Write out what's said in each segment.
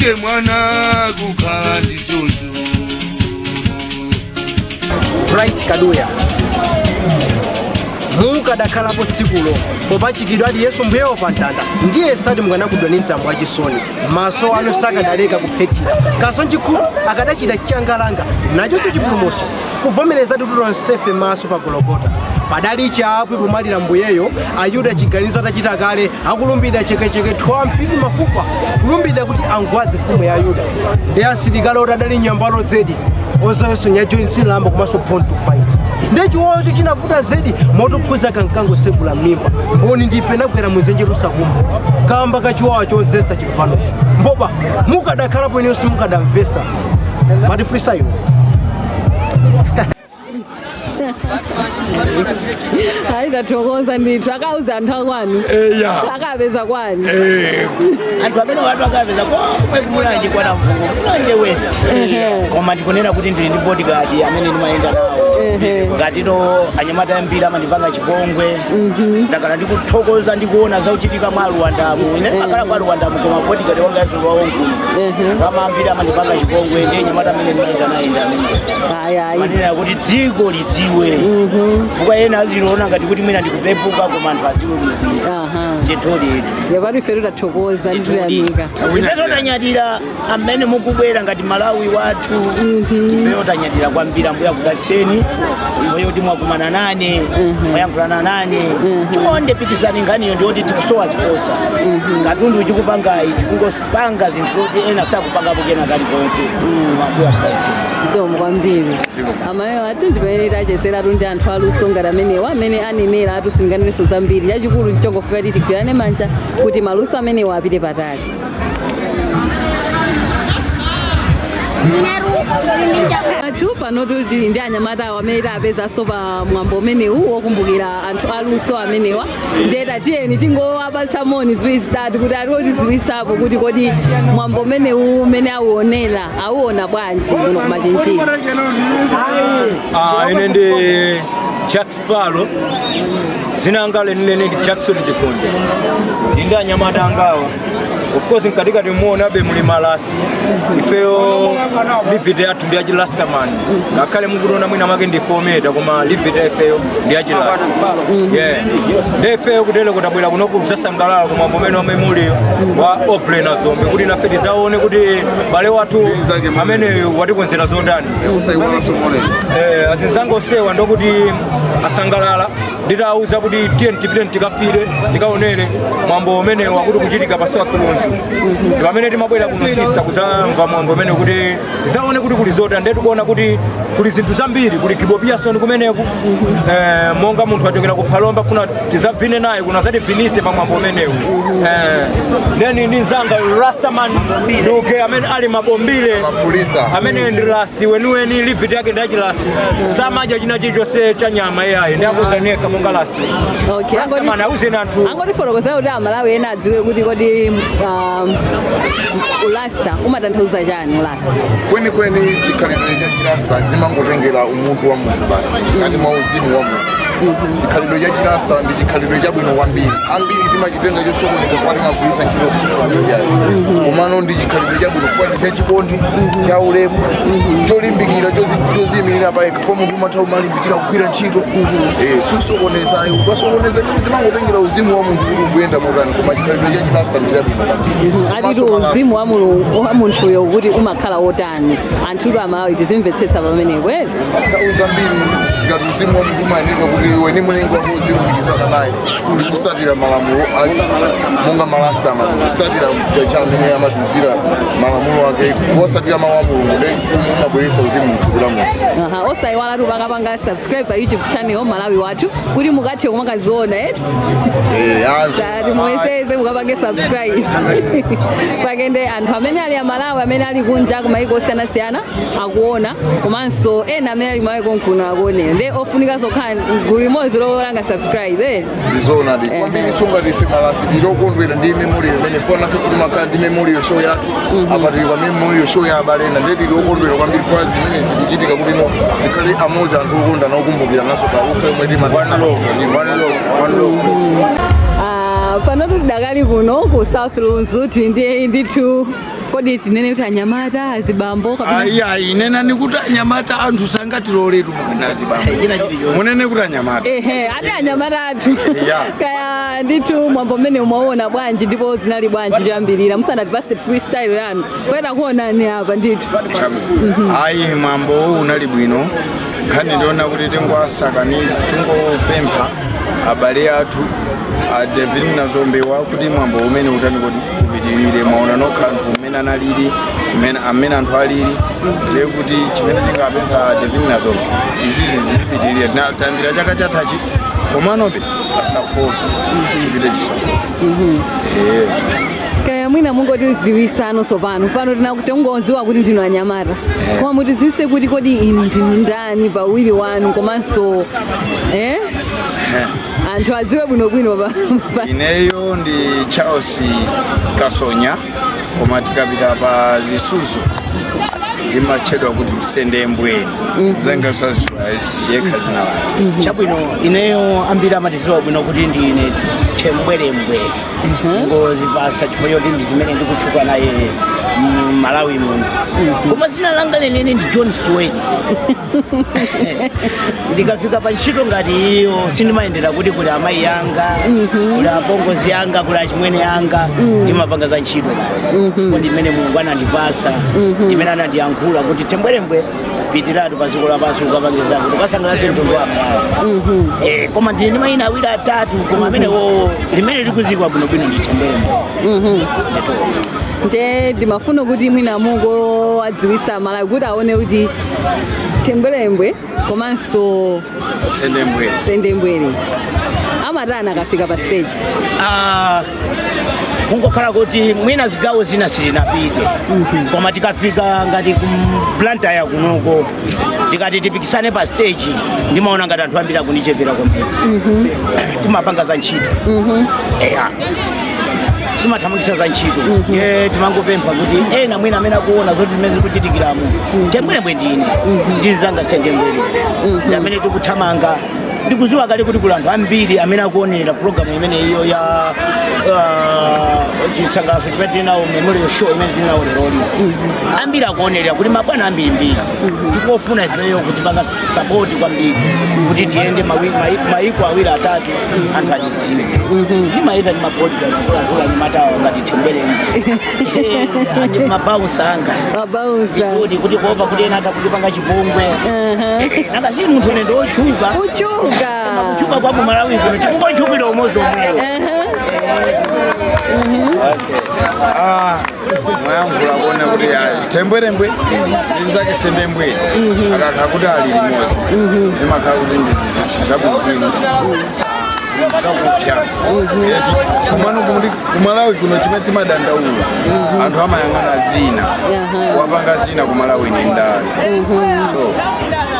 Sungavuke mwana kukhala ndi choncho. Bright Kaduya, mukadakhalapo tsikulo popachikidwadi Yesu mbuyewo pa mtanda, ndiye sati mukanakudwa ndi mtambo wachisoni, maso anu sakadaleka kuphethira, kaso nchikhulu akadachita changalanga nachonso chipulumutso kuvomerezadi kuti tonsefe maso pa Gologota padali chapwi pomalira mbuyeyo. Ayuda chiganizo atachita kale, akulumbira chekecheke thwa mpini mafupa, kulumbira kuti angwadze mfumu ya Ayuda. Ndi asilikali oti adali nyambalo zedi, ozoyenso nyajoin silamba komanso born to fight. Ndi chiwocho chinavuta zedi motophuza kankango tsekula mimba mboni ndife nagwera muzenje lusakumba kamba kachiwawa chodzetsa chifanocho. Mboba mukadakhalapo inenso mukadamvesa matifurisa iwo. Hayi, ndathokoza ndithu. Akauza anthu akwanu? Eya. Akapeza kwani? Anthu amene watu akapeza komwe kuMulanje kwanamvuko Mulanje West, koma ndikunena kuti ndili ndi bodyguard amene ndimayenda nawo. Ngatino anyamata ambiri amandipanga chipongwe, ndakhala ndikuthokoza ndikuona zauchitika mwa Luwandamu. Ine ndimakhala kwa Luwandamu, koma bodyguard wanga yazuluwawo mkuno. Anthu ambiri amandipanga chipongwe, ndiye nyamata amene ndimayenda naye ndi amene Hayi, hayi. Manena kuti dziko lidziwe, chifukwa ena aziliona ngati kuti mwina ndikupepuka, koma anthu adziwe bwino. Ndithudi. Yapatu ife tathokoza, ndikuyamika. Ifeto tanyadira amene mukubwera ngati Malawi wathu. Ifeyo tanyadira kwambiri. Ambuye akudalitseni iweyo kuti mwakumana nane, mwayankhulana nane. Chonde pitizani nkhaniyo, ndiyoti tikusowa ziposa katundu chikupangayi, tikungopanga zinthu zoti ena sakupangapo kena kalikonse. Ambuye akudalitseni. Zikomo kwambiri, amayo athu. Ndimene tachezeratu ndi anthu aluso ngati amenewa amene anenera atu, singanenenso zambiri. Chachikulu nchongofika kuti tigwirane manja kuti maluso amenewa apite patali. Athu panotu tili ndi anyamata awo amene tapezanso pa mwambo umenewu wokumbukira anthu aluso amenewa. Ndiye tatiyeni tingowapatsa moni ziwiri zitatu kuti atiziwisapo kuti kodi mwambo umenewu umene auonera auona bwanji kuno kuMachinjiri. Ah, ine ndi Jack Sparrow, zina anga lenileni ndi Jackson Chikonde. Ndi ndi anyamata angawo. Of course, mkatikati muonabe muli malasi. Ifeyo livity yathu ndi yachilastaman, ngakhale mukutiona mwina make ndi 4 meter, koma livity ya ifeyo ndi yachilasi, yeah. Ndi ifeyo kutero kutabwera kunoku kuzasangalala kumwambo umene wa memorial wa Aubrey Nazombe, kuti nafe tizaone kuti bale wathu ameneyu watikonzera zotani. Azinzanga osewa ndokuti asangalala nditawuza kuti tiye tipite tikafire tikaonere mwambo umene wakuti kuchitika pa South Lunzu. Ndi pamene timabwera kuno, sister, kuzamva mwambo umene kuti tizaone kuti kuli zotani. Ndiye tikuona kuti kuli zinthu zambiri, kuli Gibo Pearson kumeneku, monga munthu achokera ku Phalombe, funa tizavine naye kuno azativinise pa mwambo umenewu. Then ndi nzanga Rastaman Duke amene ali mabombile. Mapulisa. Amene ndi rasi weniweni, livity yake ndi achilasi, samadya china chilichonse cha nyama iyayi, ndi akuzaneka monga rasi. Rastaman, auzeni anthu. Angotifotokozera kuti Amalawi ena adziwe kuti kodi ulasta umatanthauza chani ulasta? Kwenikweni chikhalidwe cha chirasta zimangotengera umunthu wa munthu basi, ngati mwa uzimu wa munthu. Chikhalidwe cha chirasta ndi chikhalidwe chabwino kwambiri. Ambiri timachitenga chosokoneza kwa timagwiritsa ntchito ku social media, komano ndi chikhalidwe chabwino kwa ndi chachikondi, cha ulemu, cholimbikira, choziyimirira payekha. Kwa munthu umatha umalimbikira kugwira ntchito, susokoneza, ukasokoneza ndi zimangotengera uzimu wa munthu kuti ukuyenda motani, koma chikhalidwe cha chirasta ndi chabwino kwambiri. Atitu uzimu wa Mulungu wa munthuyo kuti umakhala wotani, anthutu Amalawi tizimvetsetsa pamenepo, eh? Nthawi zambiri ngati uzimu wa munthu umayeneka kuti iwe ni mlengi wako uzilumikizana naye ndi kusatira malamulo ake monga malastama, kusatira chacha amene amatiuzira malamulo ake, kuwasatira mawu a Mulungu, ndi umabweretsa uzimu mthupi la munthu. Aha, osayiwala tu pakapanga subscribe pa YouTube channel Malawi Wathu kuti mukathe kumakaziona, eh? Eh, anso. Tati muweseze mukapange subscribe pakende anthu amene ali Amalawi amene ali kunja kumayiko osiyanasiyana akuona, komanso ena amene ali Malawi konkuno akuonera, nde ofunika zokhala gulu limodzi lolanga subscribe, eh? Ndizonadi kwambiri. Songati ife malasi tilokondwera ndi memorial imene fona nafenso timakhala ndi memorial show yathu. Apa tili pa memorial show ya abale ena, ndiye tilokondwera kwambiri kwa zimene zikuchitika kuti no zikhale amodzi, anthu okonda nokumbukira naso pauso yomwe. One love, one love, one love. Ah, panotu tidakali kuno ku South Lunzu, tili ndi ndithu Kodi tinene kuti anyamata, azibambo, kapena? Ayi, ayi, nenani kuti anyamata. Anthu sangatiloletu mukanazi bambo. China chilichonse. Munene kuti anyamata. Ehe, ati anyamata athu. Yeah. Kaya ndithu mwambo mmene umaona bwanji, ndipo zinali bwanji choyambirira, musanatipase freestyle yanu? Poyera kuonani apa ndithu. Ayi, mwambo uwu unali bwino. Nkhani ndiona kuti tingwasakaniza, tingopempha abale athu a David Nazombewa kuti mwambo umene utani kuti upitirire. Mwaona nokha anthu umene analili, amene anthu alili, ndiye kuti chimene chingapempha David Nazombe, izizi zizipitirire. Tayambira chaka chathachi, komanobe asafoke, tipite chisogolo. Kaya mwina mungotiziwisano sopano pano, tinakuti kuti ndinu anyamata, koma mutiziwise kuti kodi inu ndinu ndani pawiri wanu, komanso anthu adziwe bwinobwino Ineyo ndi Charles Kasonya, koma tikapita pa zisuzo ndimatchedwa kuti Sendembweri. Zangasazitchula yekha zina lake. Chabwino, ineyo ambiri amatiziwa bwino kuti ndine Thembwerembwe. Ngozipasa chifukwa choti ndi zimene ndikutchuka naye Malawi muno, koma zina langa lenene ndi John Sweni. Ndikafika pa ntchito ngati iyo, sindimayendera kuti kuli amayi yanga, kuli apongozi yanga, kuli achimwene yanga. Ndimapanga za ntchito basi, ko ndimene Mulungu anandipasa, ndimene anandiyankhula kuti, "Thembwerembwe, pitiratu pa dziko lapansi, ukapange zako, ukasangalatse mtundu wa Malawi." Koma ndili ndi mayina awiri atatu, koma amenewo limene likuzikwa bwinobwino ndi Thembwerembwe. Nde ndimafuna kuti mwina mungo adziwisa Malawi kuti aone kuti Thembwerembwe komanso Sendembwere. Sendembwere amatani akafika pa stage? Ah, kungokhala kuti mwina zigawo zina sitinapite, koma tikafika ngati ku Blantyre kunoko, tikati tipikisane pa stage, ndimaona ngati anthu ambiri akunichepera kwambiri. Timapanga za ntchito. Eya, timathamangisa za ntchito. Ye, timangopempha kuti ena mwina amene akuona zoti zimene zikuchitikiramo, Thembwerembwe ndine, ndizanga Sendembwere, ndi amene tikuthamanga. Ndikuziwa kale kuti kuli anthu ambiri amene akuonera programu imene iyo ya chisangalatso chimene tili nawo, memorial show imene tili nawo leroli. Ambiri akuonerera kuti mabwana ambirimbiri tikofuna ifeyo kuti panga support kwambiri kuti tiyende maiko awiri atatu, anthu atidziwe. Ndimayenda ndi mabodyguard akuluakulu, anyamatawa ngati Thembwerembwe, mabouncer anga. Mabouncer. Kuti kuopa kuti ena atha kutipanga chipongwe. Nanga si munthu une ndotchuka? Kuchuka. Kuchuka kwa Kumalawi kuno tikungochukira umozi omwewo. Ah, mwayankhula kuona kuti ayi, Thembwerembwe ndi zake Sendembwere akakhala kuti ali limodzi, zimakhala kuti ndi zabwinobwino, zakupya eti. Kumano kuti Kumalawi kuno chimene timadandaula, anthu amayang'ana dzina, wapanga zina Kumalawi ni ndani? So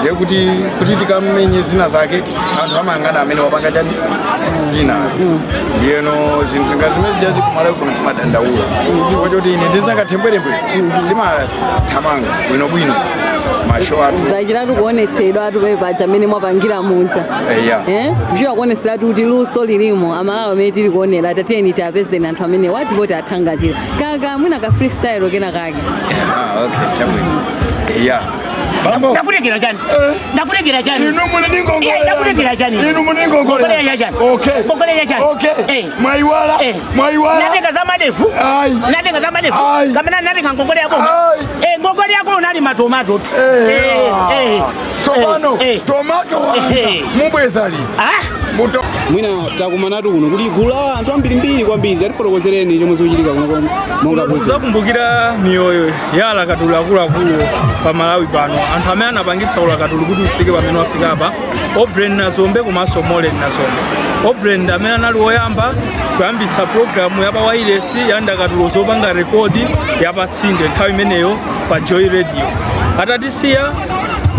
ndiye kuti tikammenye zina zake, anthu amayang'ana amene wapanga chani zina. Ndiyeno zinthu zingati zimene zijazi, Kumalawi kuno timadandaula chifukwa choti ine ndizanga Thembwerembwe timathamanga bwinobwino mashow athu. Zachitatu kuonetsedwa atu pepaja amene mwapangira muja. Eya. Kuchita kuonetseratu kuti luso lilimo. Amalawi amene tili kuonera, tatiyeni tiapezeni anthu amene watipoti athangatira kaka mwina ka freestyle kena kake. Ah, okay, chabwino, eya. Bambo. Ndakutekera chani? Ndakutekera chani? Inu muli ndi ngongole. Eh, ndakutekera chani? Inu muli ndi ngongole. Ngongole ya chani? Okay. Ngongole ya chani? Okay. Eh. Mwaiwala. Eh. Mwaiwala. Natenga za madefu. Ayi. Natenga za madefu. Ayi. Kamena natenga ngongole yako. Ayi. Eh, ngongole yako unali matomato. Eh, ah. Tsopano Eh. tomato wanga Eh. mubweza liti? Ah? Muto Mwina takumanatu kuno kuti gulu la anthu ambirimbiri kwambiri, tatifotokozereni chomwe zikuchitika kuno monga president. Kuzakumbukira miyoyo ya alakatuli akuluakulu pa Malawi pano, anthu amene anapangitsa ulakatuli kuti ufike pamene wafika apa, Obren Nazombe komanso Molen Nazombe. Obren ndi amene anali woyamba kuyambitsa programu ya pawailesi ya ndakatulo zopanga record yapatsinde nthawi imeneyo pa Joy Radio. Atatisiya,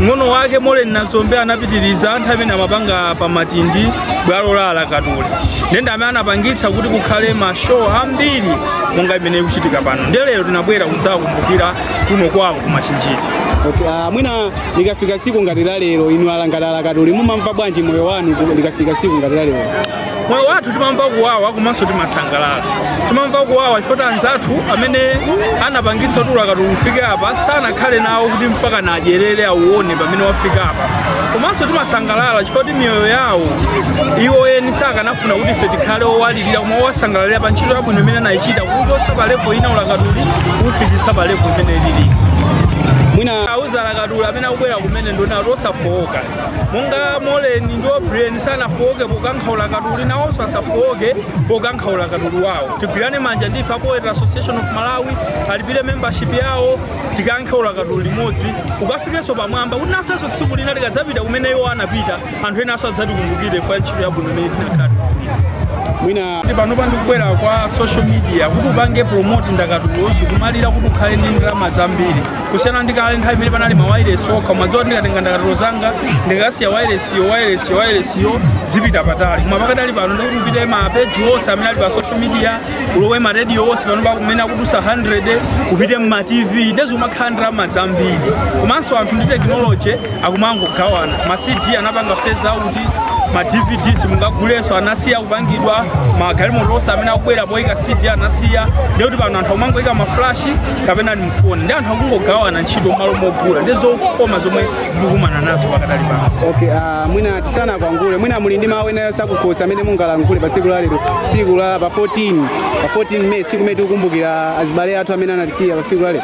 ng'ono wake Molen Nazombe anapitiriza. Nthawi imene amapanga pa Matindi, bwalo la alakatuli, ndende amene anapangitsa kuti kukhale mashow ambiri monga imene ikuchitika pano. Ndiye lero tinabwera kudzakumbukira kuno kwawo kumachinjiri. Okay, mwina likafika siku ngati la lero, inu ngati alakatuli mumamva bwanji moyo wanu likafika siku ngati la lero? Moyo wathu timamva kuwawa komanso timasangalala. Timamva kuwawa chifukwa anzathu amene anapangitsa kuti ulakatuli ufike apa sanakhale nawo kuti mpaka nadyerere auone pamene wafika apa. Komanso timasangalala chifukwa kuti miyoyo yawo iwo eni sakanafuna kuti ife tikhale owalirira, koma owasangalalira pa ntchito yabwino imene anayichita kuchotsa pa level ina ulakatuli kufikitsa pa level imene ilili. Mwina auza alakatuli amene akubwera kumene ndona kuti osafowoka, monga Molen ndi Obren sanafowoke pokankha ulakatuli, nawonso asafowoke pokankha ulakatuli wawo. Tigwirane manja ndife a Poetry Association of Malawi, alipire membership yawo, tikankhe ulakatuli limodzi ukafikenso pamwamba, kuti nafenso tsiku lina tikadzapita kumene iwo anapita, anthu enanso adzatikumbukire kwa ntchito yabwino imene tinakhala tikugwira. Mwina Kuti panopa ndikubwera kwa social media, kuti upange promote ndakatulozi kumalira kuti ukhale ndi ndalama zambiri, kusiyana ndi kale nthawi imene panali mawayilesi okha. Umadziwa kuti ndikatenga ndakatulo zanga ndikasiya wayilesiyo, wayilesiyo, wayilesiyo, zipita patali. Koma pakadali pano ndikuti upite ma page onse amene ali pa social media, ulowe ma radio onse pano pakumene akudusa 100, upite mma TV, ndezimakhala ndalama zambiri. Komanso anthu ndi technology akumangogawana ma CD, anapanga phase out ma DVD, simungagulenso, anasiya kupangidwa. Magalimoto onse amene akubwera poyika CD anasiya. Ndikuti pano anthu akumangoyika ma flash kapena ni mfoni, ndi anthu akungogawana ntchito malo mogula. Ndi zokoma zomwe tikukumana nazo pakadali pano. Okay, mwina tisanakwangule, mwina muli ndi mawu ena sakukhosa amene mungalankhule pa tsiku la lero, tsiku la pa 14, pa 14 May, tsiku imene tikukumbukira azibale athu amene anatisiya pa tsiku la lero?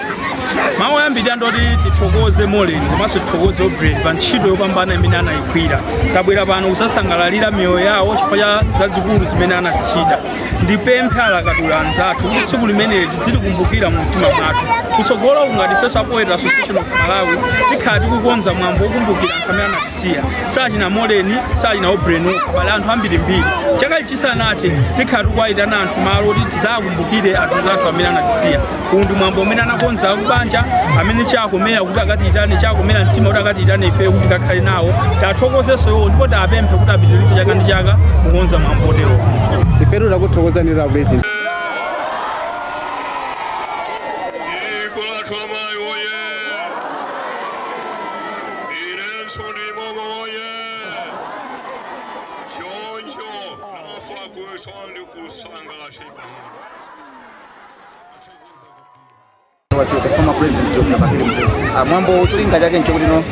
Mawu oyambirira ndoti tithokoze Molen komanso tithokoze Obren pa ntchito yopambana imene anayigwira. Tabwera pano kusasangalalira miyoyo yawo chifukwa cha zazikulu zimene anazichita. Ndipemphe alakatuli anzathu kuti tsiku limeneli tizilikumbukira mu mtima mwathu. Kutsogolo ngati ifenso a Poetry Association of Malawi tikhala tikukonza mwambo wokumbukira anthu amene anatisiya, sachina Molen, sachina Obren okha, pali anthu ambirimbiri. Chaka chisanathe tikhala tikuwayitana anthu malo kuti tidzakumbukire azinzathu amene anatisiya. Uwu ndi mwambo umene anakonza akubanja amene chakomera kuti akatiyitane, chakomera mtima kuti akatiyitane ifeyo kuti tikakhale nawo. Tathokozenso iwo ndipo tapemphe kuti apitirize chaka ndi chaka kukonza mwambo otero. Ifetu takuthokozani la president. Dziko lathu amayi woye! Inenso ndimomo woye! Choncho nafa kusondi kusangalasipa. Was the former president Dr. Bakili Muluzi. Mwambo cholinga chake nchokuti no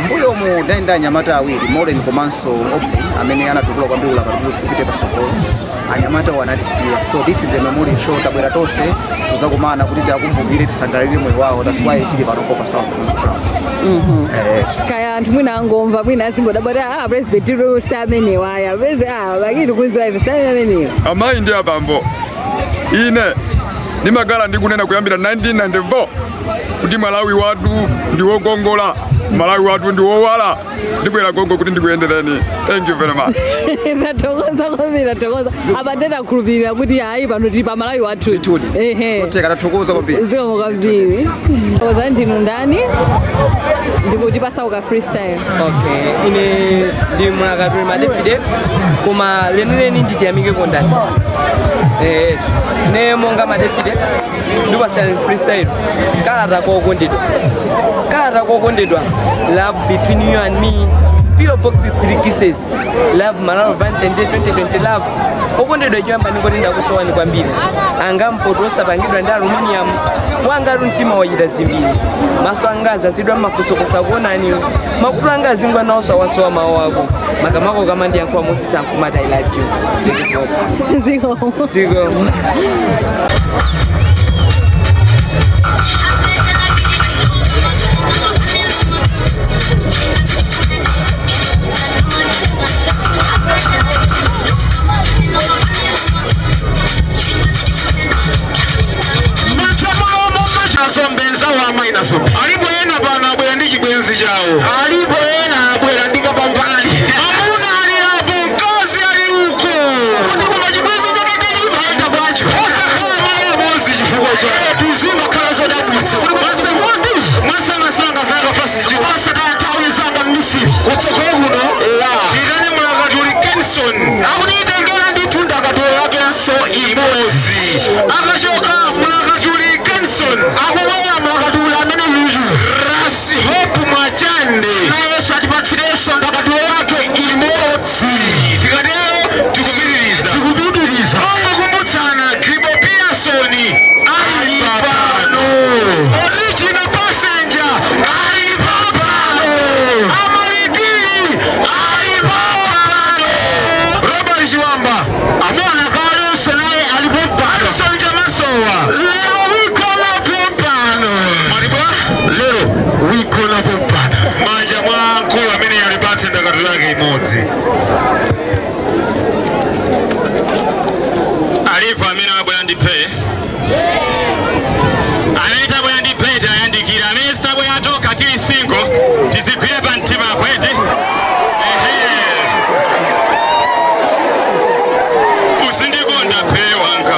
mbuyo mu ndayenda anyamata awiri, Molen komanso Obren, amene anatukula kwambiri ulakatuli kupite pasogolo. Anyamata anatisiya, so this is a memorial show. Tabwera tonse kuzakumana kuti tiakumbukire, tisangalalire moyo wawo. That's why tili panopo pa South Coast Ground. Kaya anthu mwina angomva, mwina azingodabwa kuti ah, president si amenewa aya president, ah, Bakili kuziwa ife si amenewa. Amayi ndi abambo, ine ndimakhala ndikunena kuyambira 1994 kuti Malawi wathu ndi wokongola, Malawi wathu ndi wowala. Ndibwera konko kuti ndikuyendereni. Thank you very much. Tathokoza kwambiri, tathokoza. Apa ndetakhulupirira kuti hayi, pano tili pa Malawi wathu. Ehe. Zotheka, tathokoza kwambiri. Zikomo kwambiri. Thokoza. Ndinu ndani ndikuti pasauka freestyle? Okay, ine ndi mlakatuli Madevide, koma lenileni nditiyamike kondani. Ne monga Madevide ndipasani freestyle, kalata kokondedwa. Kalata kokondedwa, love between you and me, PO Box 3 kisses, love Malawi 20 2020. Love okondedwa, choyamba ndingoti ndakusowani kwambiri. Anga mpoto osapangidwa ndi aluminium wangatu, mtima wachita zimbiri, maso anga azazidwa makosokoso akuonani, makutu anga azingwa nawo sawasowa mawu ako, makamako kamandiyankhula motsitsa nkumati "I love you." Zikomo. Zikomo. Mbenza wa amayi nasombe alipo ena pano abwera ndi chibwenzi chawo, alipo ena abwera ndi kapambali, amuna ali apo, mkazi ali uko, kuti koma chibwenzi chake chimayenda bwanji osakhala malo amodzi? Chifukwa chake tizimakhala zodabwitsa kuti masekondi mwasangasanga zanga fasi masaka nthawi zanga mmisiri kutsogolo kuno. Titane mlakatuli Kenson akutitengera ndithu ndakatulo yakenso imodzi. Akachoka mlakatuli Kenson, akubwera mlakatuli amene yuyu Rasi Hope Mwachande, nayenso atipatsirenso ndakatulo yake. Track imodzi. Alipo amene abwera ndi phe, amene tabwera ndi phe tayandikira, amene sitabwera tokha tili single tizigwire pa mtima pwete. Ehe, uzindikonda phe wanga,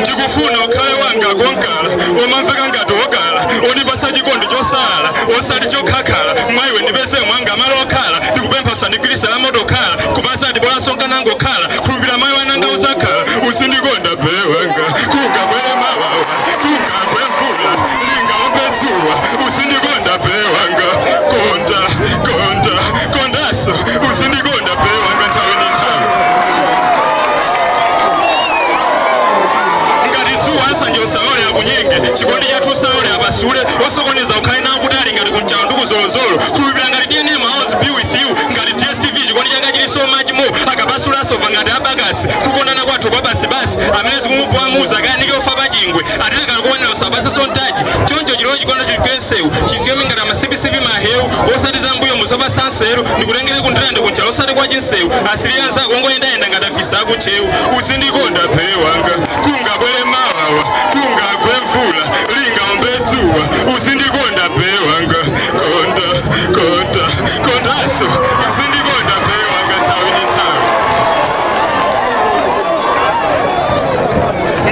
ndikufuna ukhale wanga konkala, omamveka ngati wokala, ondipasa chikondi chosala osati chokhakhala. Mwayiwe ndipeze mwanga malo okhala, ndikupempha usandigwirise la moto khala kupasa ndibolanso nkanangokhala khulupira mayi wananga uzakhala. Uzindikonda phe wanga, kungabwere mawawa, kungagwe mvula, lingaombe dzuwa, uzindikonda phe wanga, konda konda kondaso, uzindikonda phe wanga nthawi ndi nthawi. Ngati dzuwa nsanje usaole akunyenge, chikondi chathu usaole apasule, osokoneza ukhale nawo kuti ali ngati kumchawo ndi kuzolozolo. Khulupira ngati TNM, always be with you, ngati DStv, chikondi changa chili so much more, akapasula asova ngati abakasi, kukondana kwathu kwa basibasi. Amene zikumupoamuza akayanike ofa pachingwe atilakalakuonera usapase sontaji choncho chilowo chikondi chigwensewu chiziyome ngati amasipisipi mahewu osati zambuyo musapasa nseru ndikutengere kundirande kunchalo osati kwa chinsewu asili anzako ongoyendayenda ngati afisa akuchewu. Uzindikonda phe wanga, kungabwere mawawa, kungagwe mvula, lingaombe dzuwa, uzindikonda phe wanga, konda konda kondaso, uzindikonda phe wanga nthawi ndi nthawi.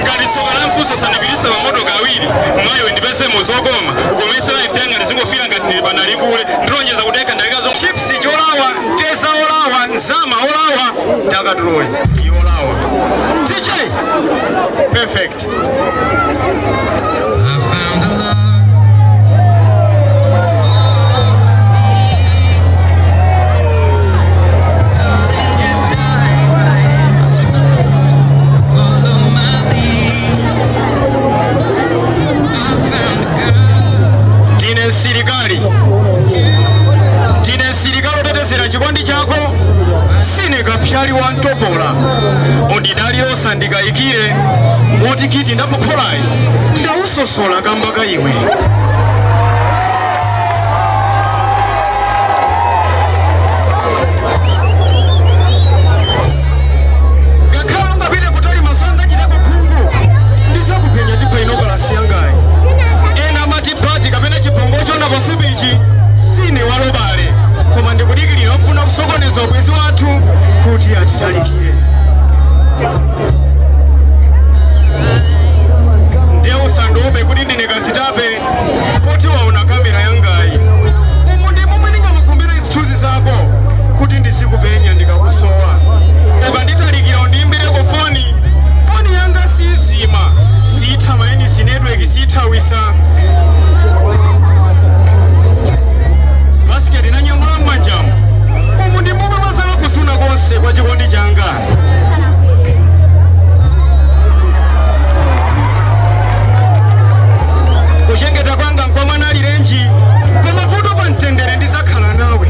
Ngati tsoka la mfunso sandipitisa pamoto kawiri, mwayiwe ndipezemo zokoma ukomesera ife yanga ndizingofira ngati ndili panalikule ndilonjeza kudeka ndalika chips cholawa teza olawa nzama olawa ndakatuloyi yolawa. TJ perfect. Ndine msilikali, ndine msilikali otetezera chikondi chako, sine kapyali wa mtopola, undidalire osandikayikire, moti kiti ndapopholayi ndausosola kamba ka iwe. Ngakhale ungapite kutali masanga chiteko khungu ndizakupenya ndi binoculars yangayi. Ena amati bati kapena chipongocho na pafupi ichi sine walobale, koma ndikudikirira ofuna kusokoneza ubwenzi wathu kuti atitalikire. Ndiye usandiope kuti ndine kazitape poti waona kamera yangayi. Umu ndi momwe ndingamakumbira zithunzi zako kuti ndizikupenya ndikakusowa. Ukanditalikira undiyimbireko foni, foni yanga sizima, sitha mayinisi, network sithawisa. Basiketi nanyamula m'manjamu, umu ndi momwe mwazala kusuna konse kwa chikondi changa. Kuchengeta kwanga nkwamwana alirenji, pamavuto pa mtendere ndizakhala nawe.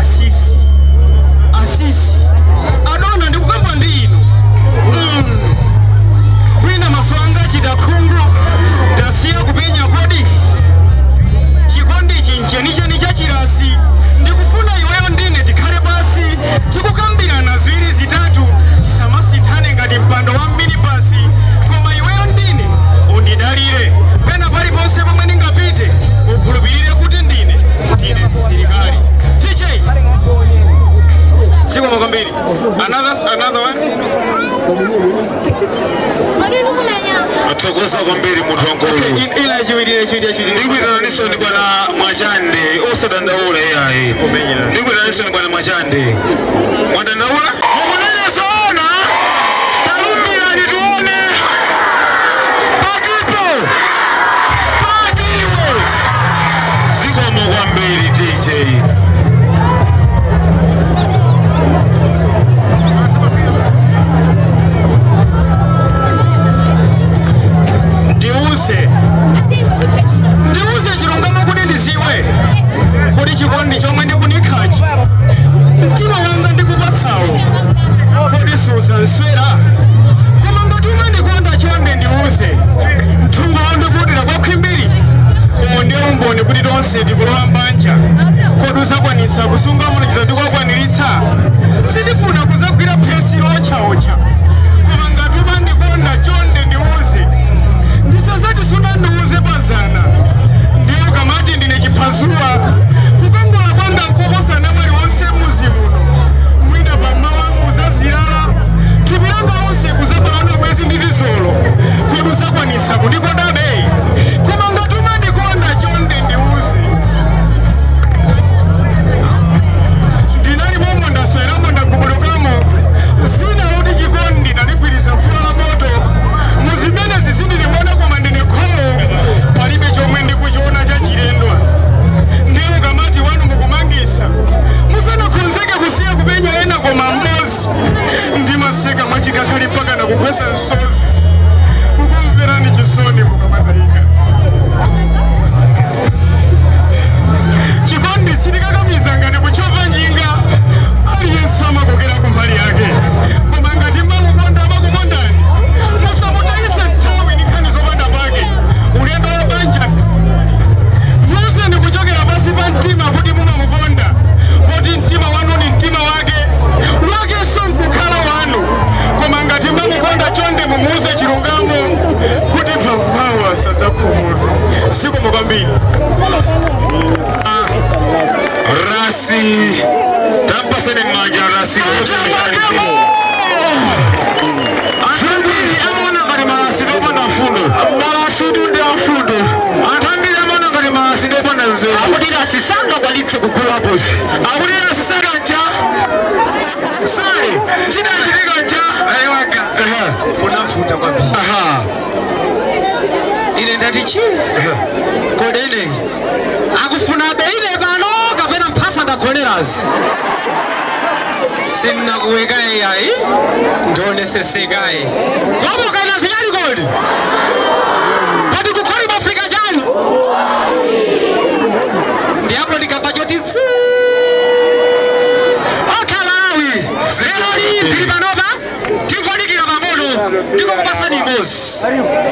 Asisi, asisi, adona, ndikukamba ndi inu. Mwina maso anga achita khungu, ndasiya kupenya kodi chikondi chinchenicheni cha chirasi. Ndikufuna iweyo ndine tikhale pasi tikukambirana ziwiri zitatu, tisamasithane ngati mpando wa minibasi. Koma iweyo ndine undidalire pena paliponse pomwe ndingapite, ukhulupirire kuti ndine msilikali. TJ, zikomo kwambiri. Another one. Athokoza kwambiri munthu wankulu. Ila yachiwiri, yachiwiri, yachiwiri. Ndikuitananisoni bwana Mwachande, osadandaula iyayi. Ndikuitananisoni bwana Mwachande. Mwadandaula? Mukunena zoona? Talumbirani tione. Patipo patipo. Zikomo kwambiri TJ. Ndiuze, ndiuze chilungamo kuti ndiziwe kuti chikondi chomwe ndikunikhachi, mtima wanga ndikupatsawo, kodi suzanswera? Koma ngati umandikonda chonde ndiuze, mthungo wandikutira kwa khwimbiri, umo ndiye umboni kuti tonse tikulowa mbanja. Kodi usakwanisa kusunga malonjezo ndi kuwakwaniritsa? Sindifuna kuzagwira phesi lootchaotcha, koma ngati umandikonda, chonde ndiuze, ndisazati sunandiuze pazana. Ndiye ukamati ndine chiphasuwa, kukongola kwanga nkoposa namwali wonse muzi muno. Mwina pamawa uzazilala, thupi langa lonse kuzapalana bwezi ndi zizolo. Kodi usakwanisa kundikondabe? Koma ngati umandikonda, chonde ndiuze. Ndinali momwe ndasweramo, ndagubulukamo, zina loti chikondi ndaligwiriza fuwa la moto. Muzimene zizindilimbona, koma ndine kholo, palibe chomwe ndikuchiona cha chilendo. Ndiye ukamati wanu mukumangisa, musanakhonzeke kusiya kupenya ena koma mmodzi. Ndimaseka mwachikakhali mpaka nakugwesa msozi, kukumverani chisoni mukamatayika. Chikondi sitikakamiza ngati kuchova njinga, aliyense amakokera kumbali yake. Koma ngati mamukonda, amakukondani, musamutayise nthawi ndi nkhani zopanda pake. Ulendo wa banja, muuzeni kuchokera pasi pa mtima kuti mumamukonda, poti mtima wanu ni mtima wake, wakenso nkukhala wanu. Koma ngati mamukonda, chonde mumuuze chilungamo kuti pamawa sazakhumudwa. Zikomo kwambiri. Rasi, tampaseni mmanja Rasi. Anthu ambiri amaona ngati malasi ndiopanda mfundo. Malasi ndi amfundo. Anthu ambiri amaona ngati malasi ndiopanda nzeru. Akuti rasi sangakwanitse kugulapozi. Akuti rasi sakancha sale chidachitika ncha. Kunavuta kwambiri. Ine ndati chi kodi ineyi akufuna beine pano kapena mphasa ndagonerazi? Sinakuwekayi ayi, ndionesesekayi komo kana zikali kodi pati kukholi mwafika chani. Ndiapo ndikabva choti tsi okhalawi. Lero li tili panopa, tingodikira pang'ono, ndikukupasani imodzi.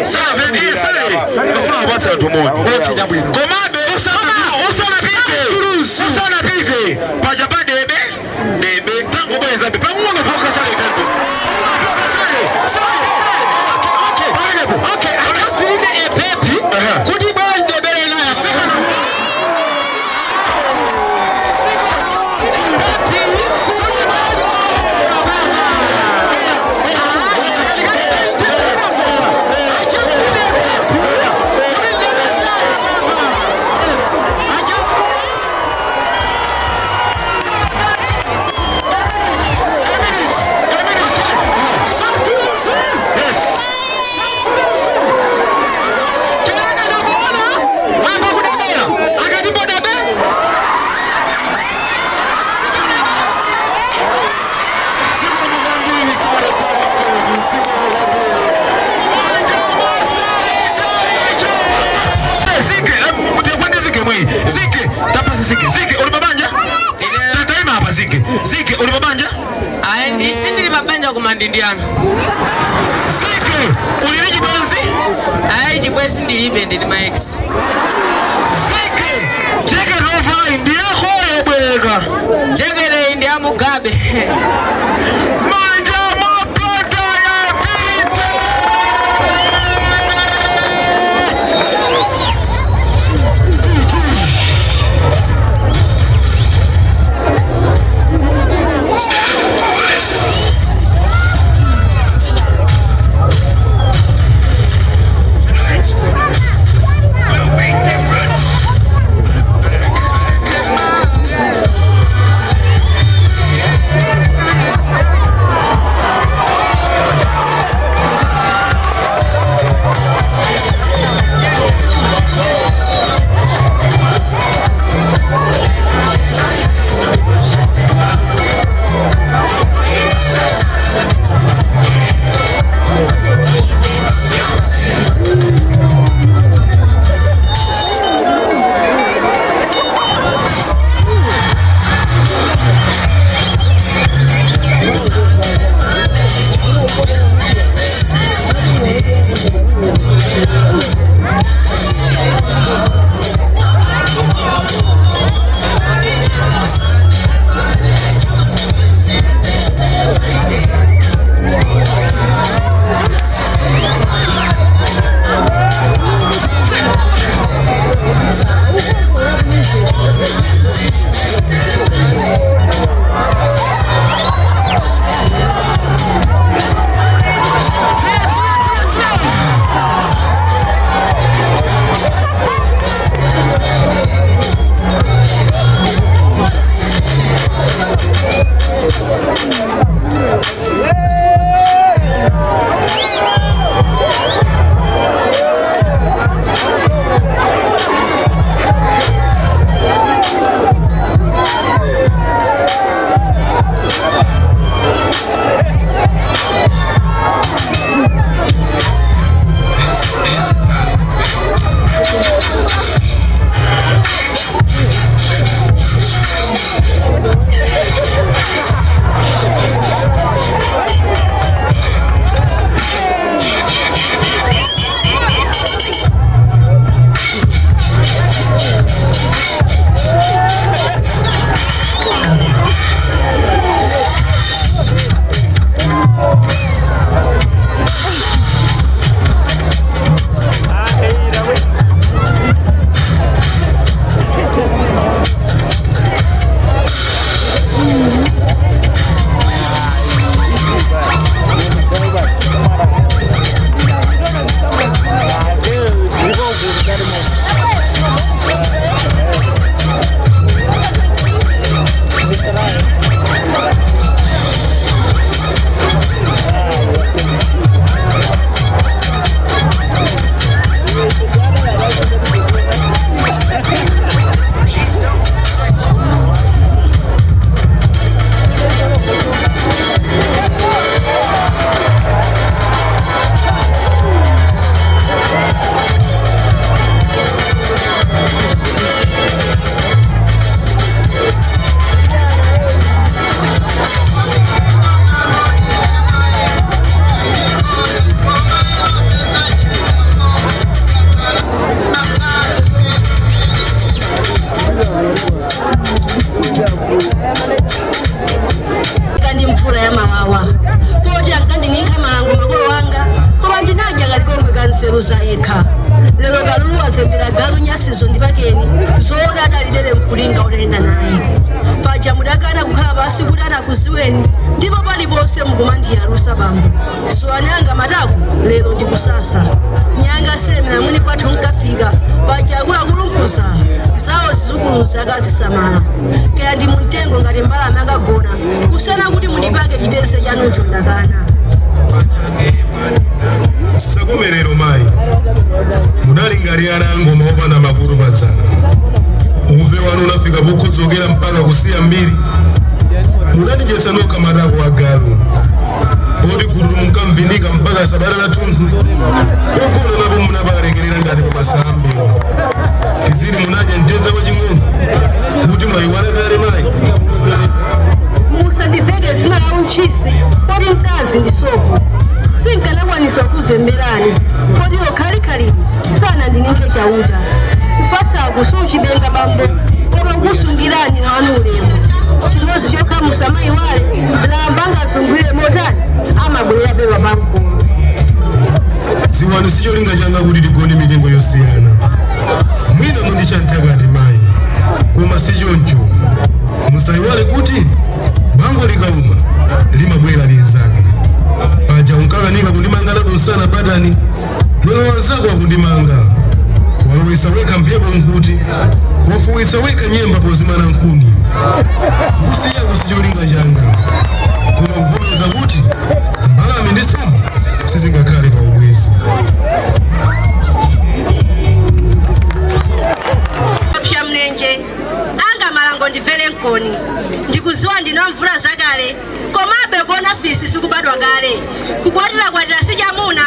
Sale, ndafuna kupatsa anthu moni. Okay, chabwino. Komabe usanapite paja pa debe debe, tangobwezabe pang'ono pokha. Sale, tango sale sale. Okay, okay, okay. I just need a baby kuti bwana ndebere naye. Zike, tapasi zike zike, uli mabanja? Tataima hapa zike zike, uli mabanja? Ayi, ndisindili mabanja koma ndindiyana. Zike, uli ndi chibwenzi? Ayi, chibwenzi ndilibe, ndili ma ex. Zike, jeke lovayi ndiyakoyo bweka? Jekete ndi ya Mugabe. Manja mapata ya pita. Mukazembera galu nyasizo ndipakeni zoona adalidere mkulinga utayenda naye paja mudakana kukhala pasi kuti anakuziweni ndipo paliponse mukumandiyalusa bambo soananga matako lero ndikusasa nyanga semera mwini kwathu nkafika paja akuluakulu nkuzala zawo zizukulu zakazisamala kaya ndi mumtengo ngati mbalame akagona kusana kuti mundipake chiteze chanucho ndakana. Sakomerero mayi munali ana angoma opanda makutu padzana uve wanu unafika pokhozokera mpaka kusiya mbiri munandidyetsa nokha matako a galu oti gulu munkamvinika mpaka sabata la thunthu pogona napo munapalekerera ngati pamasambiwa tiziri munadya mtedza waching'ono kuti mwayiwala kale mayi. Musandiveke zina la untchisi poti mkazi ndi soko sinkanakwanisa kuzemberani poti okhalikhali sanandininke chauta kufasaku suchibenga bambo koma kukusungirani wanu ulemu chimozi chokha musamayiwale lamba angazungulire motani amabwerera bewa pamkulu. Ziwani sicholinga changa kuti tigone mitengo yosiyana mwina mundichanthakati mayi koma sichoncho musayiwale kuti bango likauma limabwera linzake paja unkakanika kundimanga ladonsana patani lero wanzako akundimanga walowetsa wekha mphepo nkuti wafuwitsa wekha nyemba pozimana nkhuni kusiya kusicholinga changa koma kuvomereza kuti mbalame ndi sumu sizingakhale pa ubwezi. Pya mlenje anga malango ndimvere mkoni ndikuziwa ndina mvula zakale komabe kuona fisi sikubadwa kale kukwatirakwatira si chamuna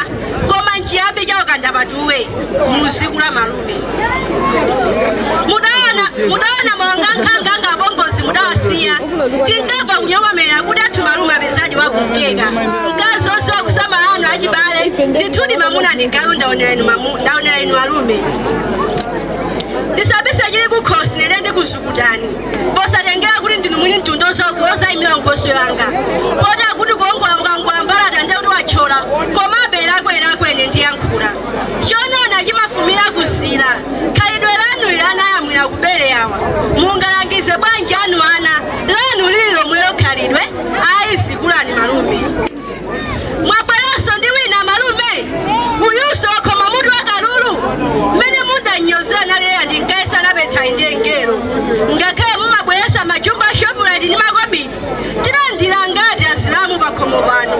koma nchiyambi chawo kandapatuwe muziku la malume mudaona mawanga nkhanga anga abongozi mudawasiya tinkamva kunyokomera kuti athu malume apezadi wakumkeka mkazi onse wakusamala anu achibale ndithudi mamuna ndingalu ndaonera inu malume ndisabise chili kukhosi nene ndikuzukutani posatengera kuti ndinu mwini mtundu ozayimira nkhoso yanga poti akuti kuongola ukangola mbalata ndiye kuti wathyola komabe lakwe ine ndiyankhula chonona chimafumira kuzira khalidwe lanu ilanayamwira kubere yawa mungalangize bwanji anu ana lanu lili lomwelo khalidwe ayizikulani malume mwabweranso ndi wina malume uyuso wakhoma mutu wakalulu mmene mudanyozera naleya ndinkaesa napetha ndengero ngakhale mumabweresa majumba a Shoprite ndi makobidi tilandira ngati asilamu pakhomo pano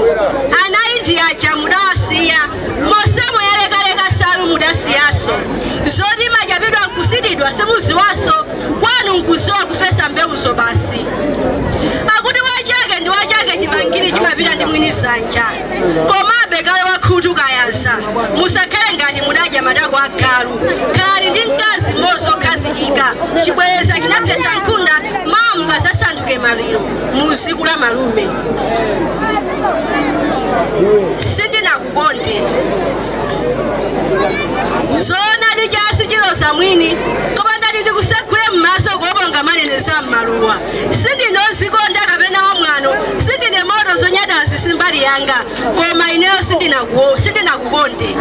ana india aja mudawasiya mosemo yalekaleka salu mudasiyaso zoti machapidwa nkusitidwa simuziwaso kwanu nkuziwa kufesa mbewuzo basi akuti wachake ndi wachake chipangiri chimapita ndi mwini sanja komabe kale wakhutu kayaza musakhale ngati mudadya matako a galu khalani ndi mkazi mmodzi okhazikika chibwereza chinaphesa nkhunda mawa mungasasanduke maliro muziku la malume sindinakukonde zoona ndi chasi chiloza mwini koma ndati ndikusekhule m'maso kuoponga manenesa m'maluwa sindinozikonda kapena wamwano sindine moto zonyadazi simbali yanga koma ineyo sindinakukonde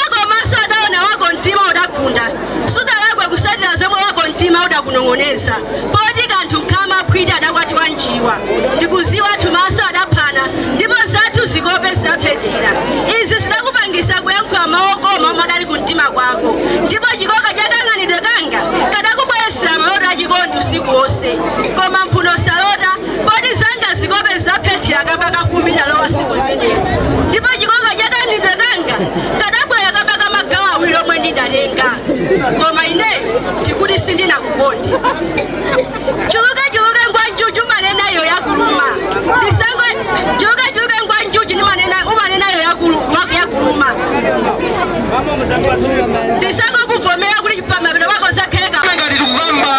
ako maso adaona wako mtima udagunda sudalakwe kusatira zomwe wako mtima udakunong'oneza poti kanthu nkhama phwiti adakwatiwa njiwa ndikuziwa thumaso adaphana ndipo zathu zikope zidaphethira izi zidakupangisa kuyankhula mawu okoma omwe adali kumtima kwako ndipo chikoka chakang'anidwe kanga kadakubweresera maloto achikondi usiku wonse koma mphuno salota poti zanga zikope zidaphethira kamba kafumi nalowa siku limenelo ndipo chikoka chakang'anidwe kanga kadabwera kamba kamagawo awiri omwe ndidatenga koma ineyo ndikuti sindinakukonde chuluke ngwanjuju manena iyo yakuluma ndisango chuluke ngwanjuju ni manena umanena iyo yakuluma ndisango kuvomera kuti pamapero pako zakheleka ngati tikukamba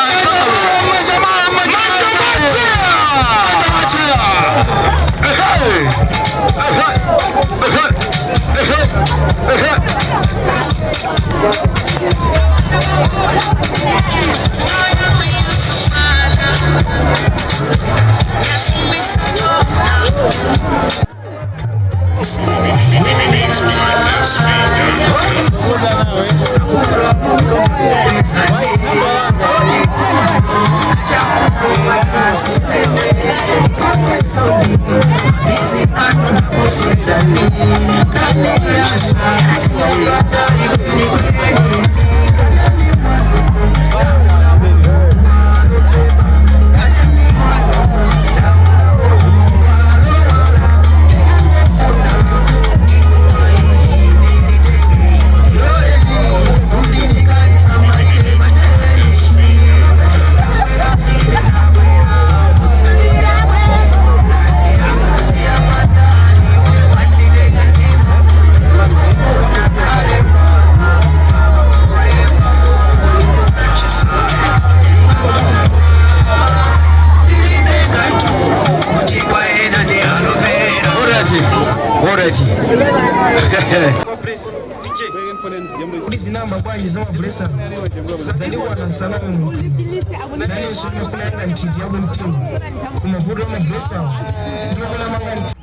Kuti zinamba bwanji zama blessings zandikwana nsaname munthu nanenso ndinofuna yanga nthiti yako mtima kumavuto ama blessings ndinofuna manga nthiti.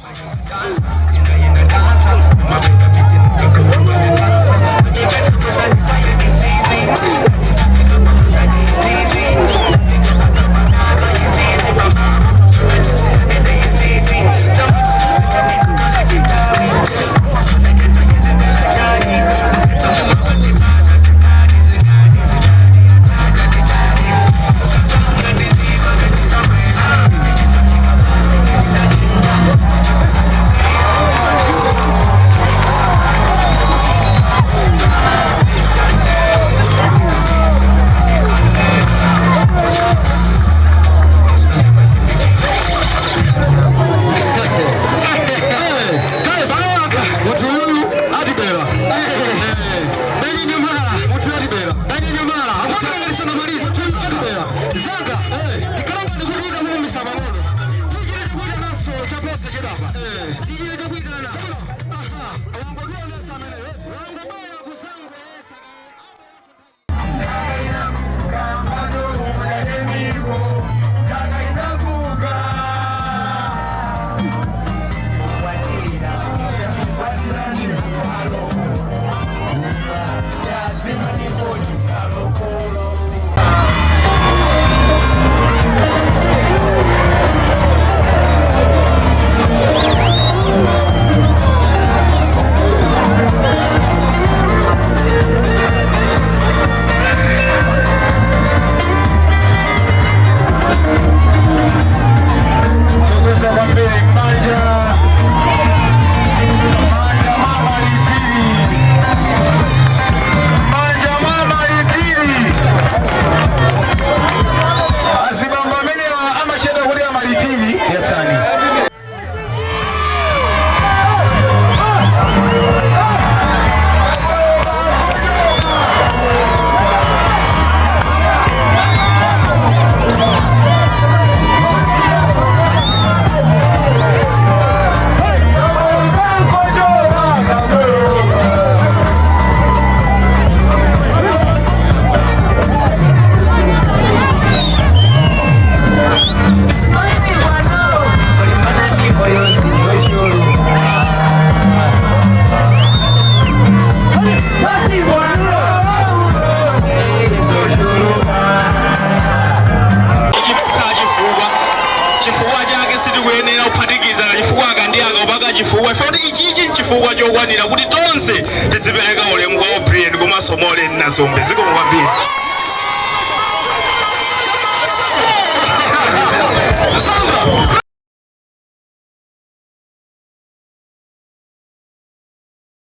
Chifukwa chake sitikuyenera kuphatikiza kachifukwa aka ndi aka upaka chifukwa ife kuti ichichi nchifukwa chokwanira kuti tonse tidzipereka ulemu kwa Obrien komanso Molen Nazombe. Zikomo kwambiri.